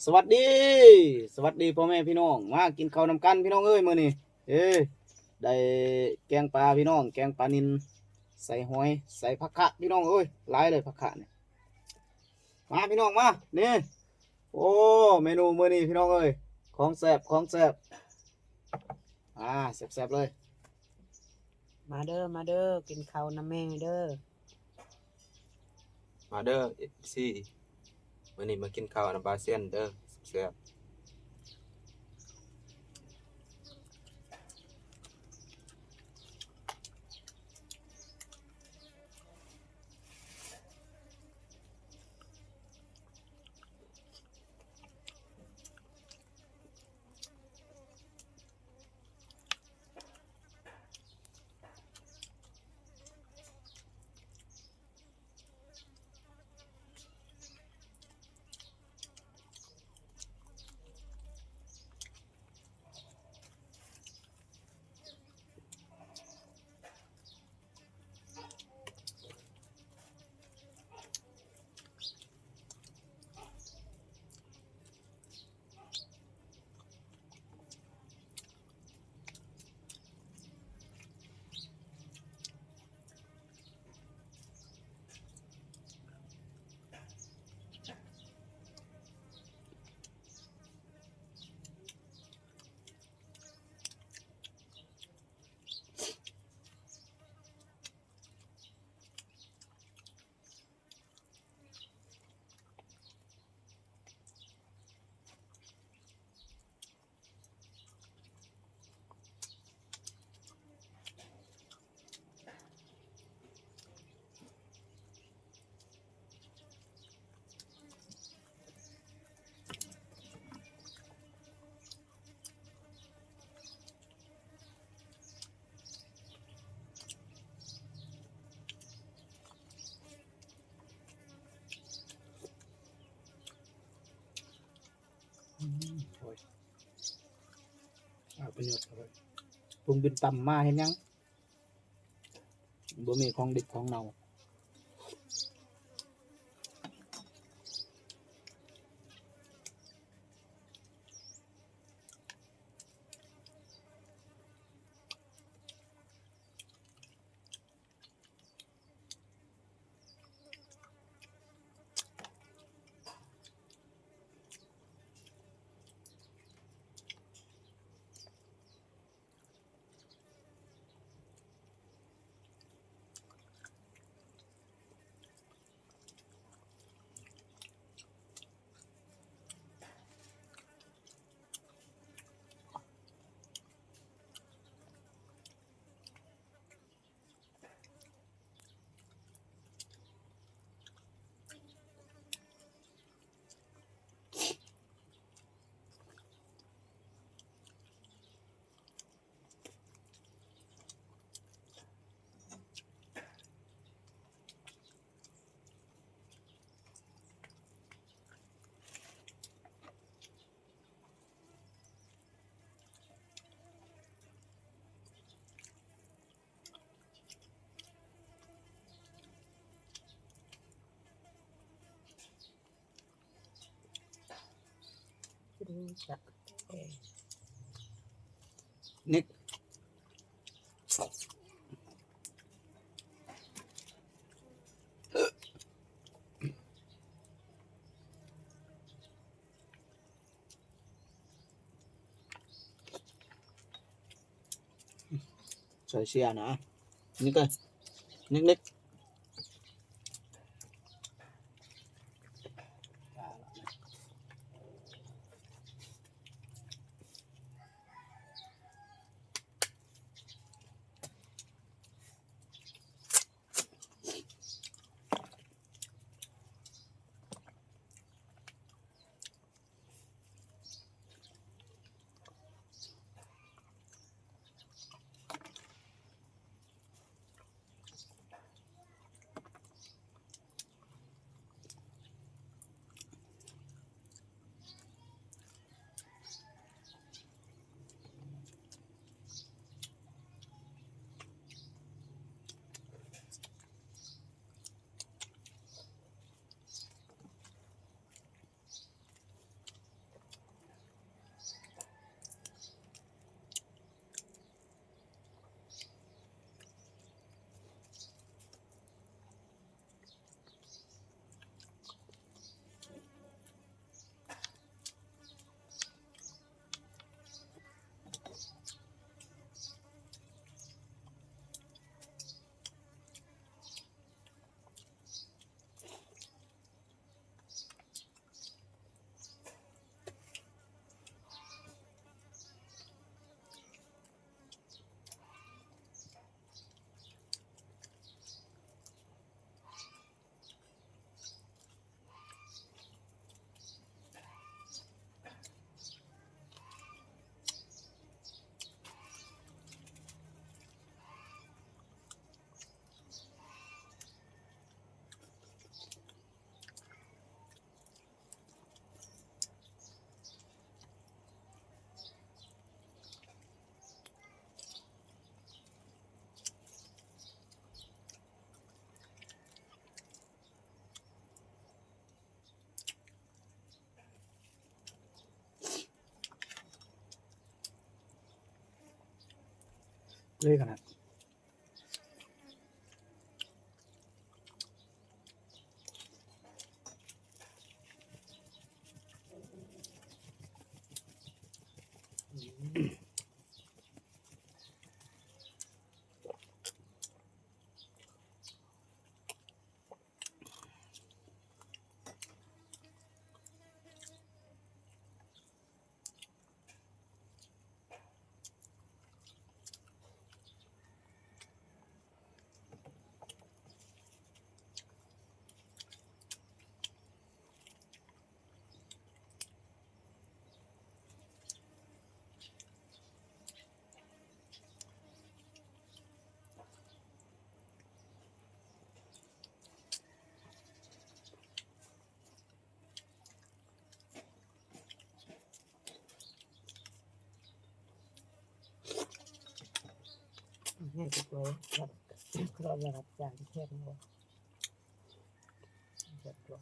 ສະຫວັດດີ ສະຫວັດດີພໍ່ແມ່ພີ່ນ້ອງ ມາກິນເຂົ້ານຳກັນພີ່ນ້ອງເອີຍ ມື້ນີ້ ເອີ ໄດ້ແກງປາພີ່ນ້ອງ ແກງປານິນ ໃສ່ຫອຍ ໃສ່ຜັກຄະພີ່ນ້ອງເອີຍ ຫຼາຍເລີຍຜັກຄະນີ້ ມາພີ່ນ້ອງມາ ນີ້ ໂອ້ ເມນູມື້ນີ້ພີ່ນ້ອງເອີຍ ຂອງແຊບ ຂອງແຊບ ອາ ແຊບໆເລີຍ ມາເດີ ມາເດີ ກິນເຂົ້ານຳແມ່ເດີ ມາເດີ ເອັຟຊີ ມື້ນີ້ມາກິນເຂົ້ານຳບ່າວຊຽນເດີ ແຊບໆ. ອືມ ໂອ້ຍ ເອົາປະໂຫຍດເອົາໄວ້ ປຸງບິນຕຳມາເຮັດຫຍັງ? ບໍ່ມີຂອງດິບຂອງເນົ່າ. ຮູ້ຈັກ ເອີ ນິກ ໃສ່ເສຍນະ ນີ້ກໍ ເລັກໆ. ອ ເລີຍກັນນະ. ໃຫ້ໄປໂຕ ແລ້ວກໍລະດັບຈານແຄບເນາະ ແຄບຕົວ.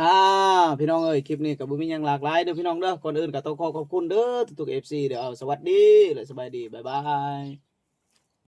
ອ່າ ພີ່ນ້ອງເອີຍ ຄລິບນີ້ກໍບໍ່ມີຫຍັງຫຼາກຫຼາຍເດີພີ່ນ້ອງເດີ. ກ່ອນອື່ນກໍຕ້ອງຂໍຂອບຄຸນເດີທຸກໆ ເອັຟຊີ ເດີ. ເອົາ ສະຫວັດດີ ແລະ ສະບາຍດີ ບາຍບາຍ.